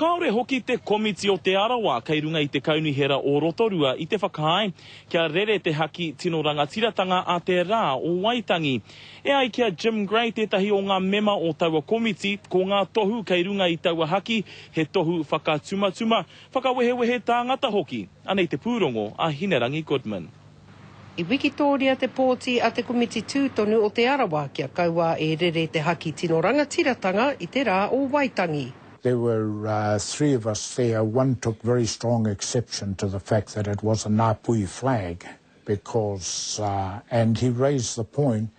Kāore hoki te Komiti o Te Arawa kei runga i te Kaunihera o Rotorua i te whakaae kia rere te haki tino rangatiratanga a te Rā o Waitangi. E ai ki a Jim Gray tētahi o ngā mema o taua komiti, ko ngā tohu kei runga i taua haki he tohu whakatumatuma, whakawehewehe tāngata hoki. Anei te pūrongo a Hinerangi Goodman. I wikitōria te pōti a te Komiti Tū Tonu o Te Arawa kia kauā e rere te haki tino rangatiratanga i te rā o Waitangi. There were three of us there, one took very strong exception to the fact that it was a Ngāpuhi flag because, and he raised the point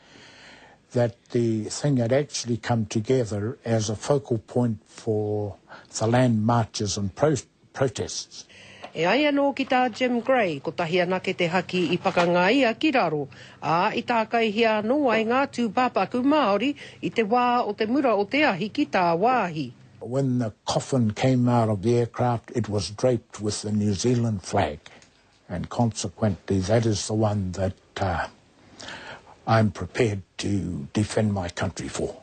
that the thing had actually come together as a focal point for the land marches and protests. E ai anō ki tā Jim Gray, kotahi anake te haki i pakangaia ki raro, ā, i tākaihia anō ai ngā tūpāpaku Māori i te wā o te mura o te ahi ki tāwāhi. When the coffin came out of the aircraft it was draped with the New Zealand flag and consequently that is the one that I'm prepared to defend my country for.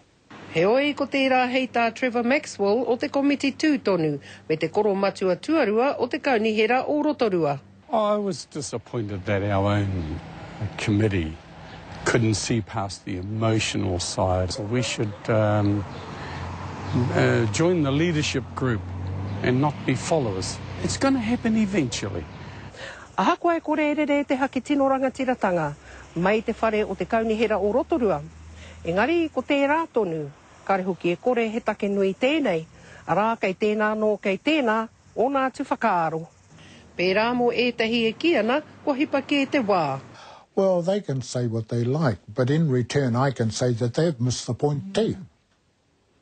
Heoi, ko tērā hei tā Trevor Maxwell o te Komiti Tū Tonu me te Koromatua Tuarua o te Kaunihera o Rotorua. I was disappointed that our own committee couldn't see past the emotional side. We should um, uh, join the leadership group and not be followers. It's going to happen eventually. Ahakoa e kore e rere te haki tino rangatiratanga mai te whare o te Kaunihera o Rotorua, Engari ko tērā tonu, kare hoki e kore he take nui tēnei, arā kei tēnā anō kei tēnā ōna atu whakaaro. Pērā mō ētahi e kī ana kua hipa kē te wā. Well, they can say what they like, but in return I can say that they've missed the point too.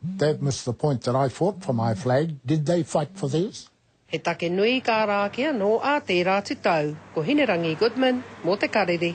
They've missed the point that I fought for my flag, did they fight for theirs? He take nui ka ara ake anō ā tērā atu tau. Ko Hinerangi Goodman mō Te Karere.